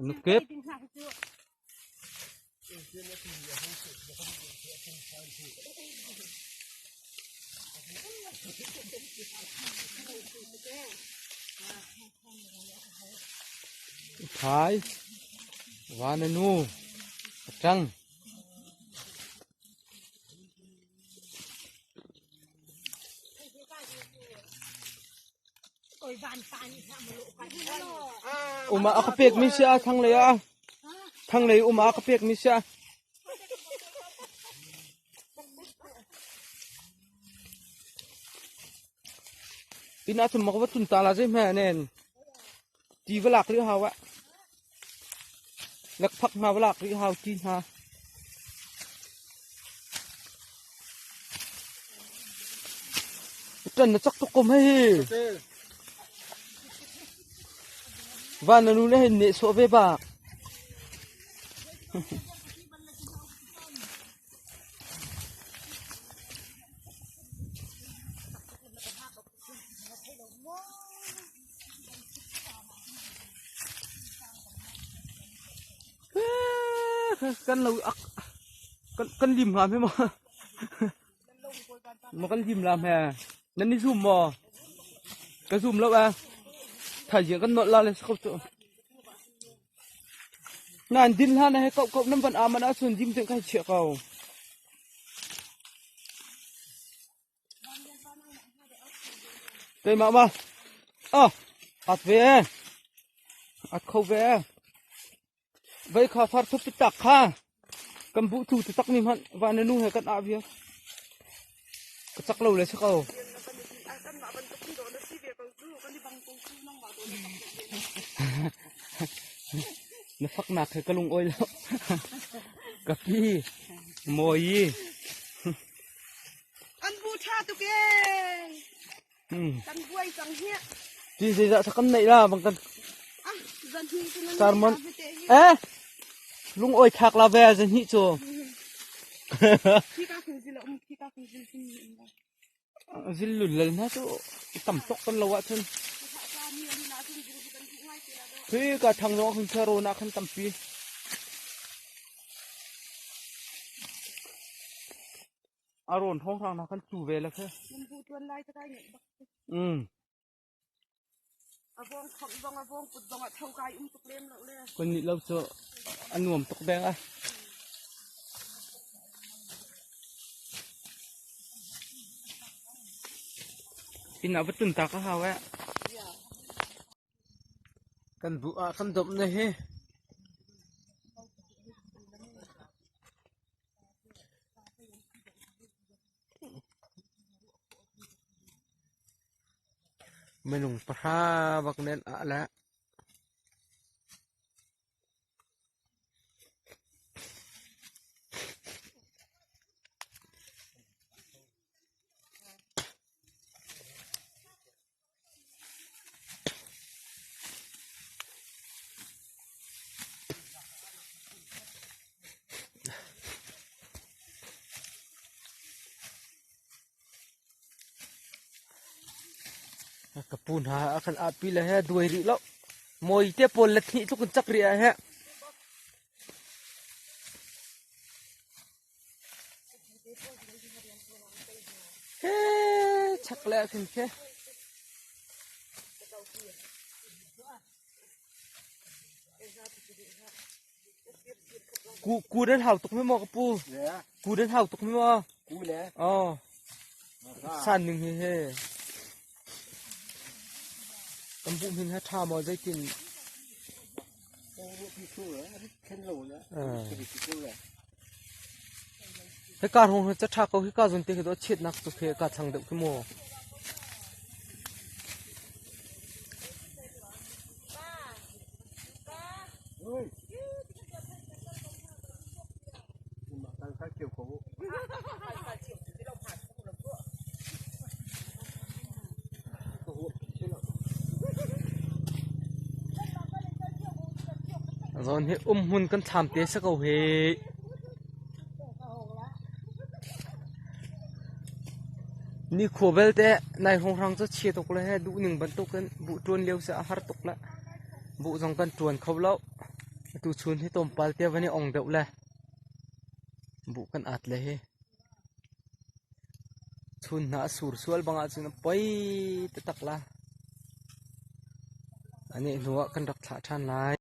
Nukep. Phai vananu atang. Uma a ka pek mi si a thanglei ah thanglei uma a ka pek mi si a. Inn ah cun mak va tlun ta la zei hme nen ti va lak rih hau ah lekphak hna va lak rih hau ti hna. Ṭan na cak tuk ko hei. Van na nu le hin nehsawh ve bak. Kan lo ak kan kan lim ngam he ma. Ma kan lim lam he. Nan ni zoom maw? Ka zoom lo a. Thaizing kan nolh la le sakau cu. Nan din hlan he kau kau nan van aman ahcun dim tein kai chiah ko. Keimah ma? Ah, at ve e. At kho ve e. Vei kha far thup tak kha. Kan bu tu te tak mi hmanh va na nu he kan ah viar. Ka cak lo le si ko. Na faknak he ka lung oi lo. Ka pi mawi. Kan bu ṭha tuk ee. Kan buai cang hi. Ti zeizah sa kan neih la bang kan. Ah, zan hi cu nan Sarmon. Eh, lung oi thak la ve zan hi cu. Khi ka kun zil um khi ka kun zil sin ni. Zil lul lal hna cu tam tuk kan lo ahcun. Khi ka thang zong khan charo na khan tampi. A rawn hawng hrang na khan cu ve la khe. Mm. A vong khomh zong a vong put zong ah tho kai um tuk lem lo le. Kan nih lo cu a nuam tuk deng a. Inn ah va tun ta ka hau eh. Kan bu ah kan domh na hi. Minung pahra bak nen ah le. Ka pu hna a kan ahpi le he duai rih lo. Mawi te pawl le thnih tluk in cak rih ah he. He chak le khin khe. Ku ku den hau tuk mi maw ka pu? Ku den hau tuk mi maw? Ku le. Oh. San ning hi he. Kan bu min ha tha maw zeitin? Hika hrawng hi ca ṭha ko hika zawn te khi dawh chiatnak cu khi ka thlang deuh khi mu. Zawn hi umhmun kan thlam te si ko hi. Nikhua belte nai hrawnghrang cu chia tuk le he duhning bantukin buh ṭuan lio si a har tuk le buh zong kan ṭuan kho lo. Atu chun hi tlawmpal te van i ong deuh le buh kan at le hi. Chun hna a sur sual bang ahcun a poi taktak la. Anih hnu ah kan rak thlah ṭhan lai.